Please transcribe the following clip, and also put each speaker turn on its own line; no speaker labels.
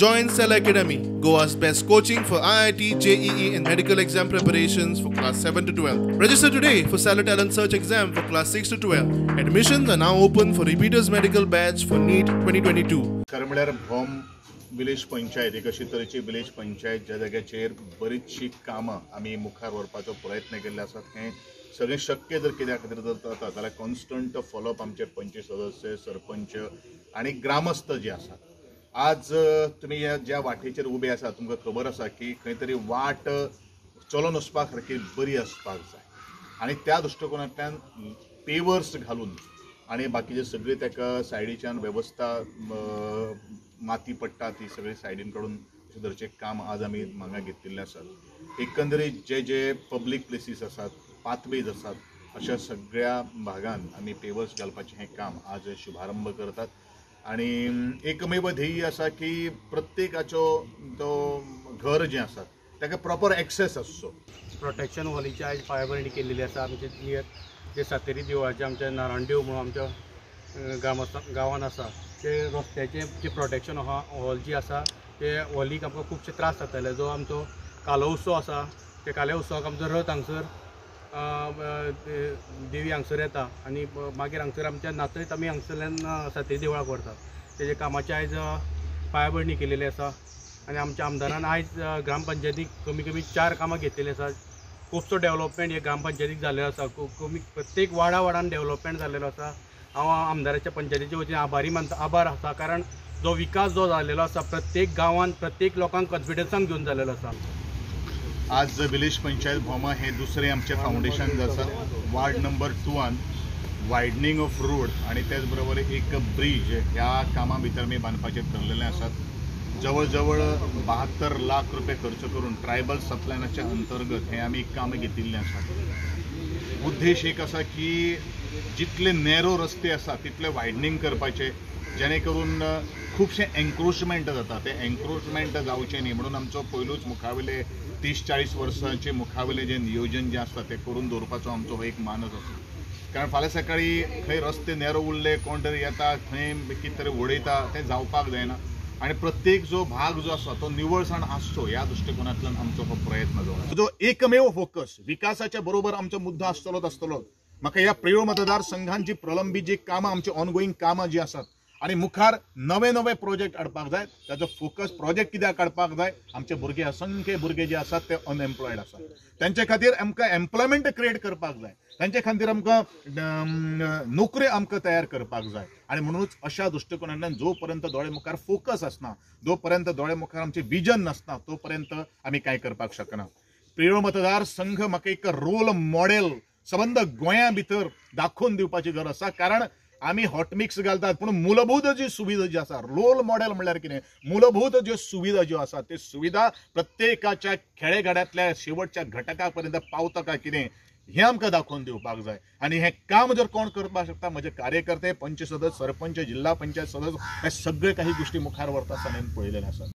Join Cell Academy, Goa's best coaching for IIT, JEE and medical exam preparations for class 7 to 12. Register today for Cellar Talent Search exam for class 6 to 12. Admissions are now open for repeaters medical batch for NEET 2022.
खरें म्हळ्यार भोम village panchayat एक अशी तरेची village panchayat ज्या जाग्याचेर बरीचशी कामां आमी मुखार व्हरपाचो प्रयत्न केल्ले आसात. हें सगळें शक्य जर कित्या खातीर जर जाता जाल्यार कॉन्स्टंट फॉलोअप आमचे पंच सदस्य, सरपंच आनी ग्रामस्थ जे आसात. आज तुमी ज्या वाटेचेर उबे आसा तुमकां खबर आसा की खंय तरी वाट चलोन वचपा सारकी बरी आसपाक जाय आनी त्या दृश्टिकोनांतल्यान पेवर्स घालून आनी बाकीचे सगळे ताका सायडीच्यान वेवस्था माती पडटा ती सगळी सायडीन काडून अशें तरेचें काम आज आमी हांगा घेतिल्लें आसात. एकंदरीत जे जे पब्लीक प्लेसीस आसात, पाथवेज आसात, अशा सगळ्या भागान आमी पेवर्स घालपाचें हें काम आज शुभारंभ करतात. आनी एकमेव ध्येय आसा की प्रत्येकाचो तो घर जें आसा ताका प्रॉपर एक्सेस आसचो.
प्रोटेक्शन वॉलीची आयज पायाभरणी केलेली आसा. आमचे नियर जे सातेरी देवळाचे आमच्या नारायण देव म्हणून आमच्या गांवान आसा ते रस्त्याचें जे प्रोटेक्शन हॉल जी आसा ते हॉलीक आमकां खुबशे त्रास जाताले. जो आमचो कालो उत्सव आसा त्या काल्या उत्सवाक आमचो रथ हांगसर देवी हांगसर येता आनी मागीर हांगसर आमच्या नाचयत आमी हांगसरल्यान सातेरी देवळाक व्हरतात. तेजे कामाची आयज पायाभरणी केलेली आसा आनी आमच्या आमदारान आयज ग्रामपंचायतीक कमी कमी 4 कामां घेतलेली आसा. खुबसो डेवलपमेंट हे ग्रामपंचायतीक जाल्लो आसा. खूब कमी प्रत्येक वाडा वाडान डेवलपमेंट जाल्लेलो आसा. हांव आमदाराच्या पंचायतीच्या वतीन आभारी मानता, आभार आसा, कारण जो विकास जो जाल्लेलो आसा प्रत्येक गांवान प्रत्येक लोकांक कॉन्फिडन्सान घेवन जाल्लेलो आसा.
आज विलेज पंचायत भोमा हे दुसरें आमचें फावंडेशन आसा. वार्ड नंबर 2 वायडनींग ऑफ रोड आनी त्याच बरोबर एक ब्रीज ह्या कामां भितर आमी बांदपाचें ठरलेलें आसात. जवळ जवळ 72 लाख रुपये खर्च करून ट्रायबल सबप्लॅनाच्या अंतर्गत हे आमी काम घेतिल्लें आसा. उद्देश एक आसा की जितले नॅरो रस्ते आसा तितले वायडनींग करपाचे, जेणे करून खुबशें एन्क्रोचमेंट जाता तें एन्क्रोचमेंट जावचें न्ही म्हणून आमचो पयलूच मुखावेले 30-40 वर्सांचे मुखावेले जे नियोजन जें आसता तें करून दवरपाचो आमचो हो एक मानस आसा. कारण फाल्यां सकाळी खंय रस्ते नॅरो उरले, कोण तरी येता थंय कितें तरी उडयता, तें जावपाक जायना आनी प्रत्येक जो भाग जो आसा तो निवळसाण आसचो ह्या दृश्टिकोनांतल्यान आमचो हो प्रयत्न जो आसा. जो एकमेव फोकस विकासाच्या बरोबर आमचो मुद्दो आसतलोच आसतलो. म्हाका ह्या प्रियोळ मतदारसंघान जी प्रलंबीत जी कामां आमची ऑनगोईंग कामां जी आसात आनी मुखार नवे नवे प्रोजेक्ट हाडपाक जाय, ताचो फोकस प्रोजेक्ट कित्याक काडपाक जाय, आमचे भुरगे असंख्य भुरगे जे आसात ते अनएम्प्लॉयड आसात, तांचे खातीर आमकां एम्प्लॉयमेंट क्रिएट करपाक जाय, तांचे खातीर आमकां नोकरी आमकां तयार करपाक जाय. आनी म्हणूनच अशा दृश्टिकोनांतल्यान जो पर्यंत दोळे मुखार फोकस आसना, जो पर्यंत दोळे मुखार आमचें विजन नासना, तो पर्यंत आमी कांय करपाक शकना. प्रियोळ मतदारसंघ म्हाका एक रोल मॉडेल सबंद गोंया भितर दाखोवन दिवपाची गरज आसा. कारण आमी हॉटमिक्स घालतात पूण मूलभूत जी सुविधा जी आसा, रोल मॉडेल म्हणल्यार कितें, मूलभूत ज्यो सुविधा ज्यो आसा त्यो सुविधा प्रत्येकाच्या खेडेगाड्यांतल्या शेवटच्या घटका पर्यंत पावता काय कितें हें आमकां दाखोवन दिवपाक जाय. आनी हें काम जर कोण करपाक शकता, म्हजे कार्यकर्ते, पंच सदस्य, सरपंच, जिल्हा पंचायत सदस्य, हे सगळे काही गोष्टी मुखार व्हरता आसतना पळयलेलें आसा.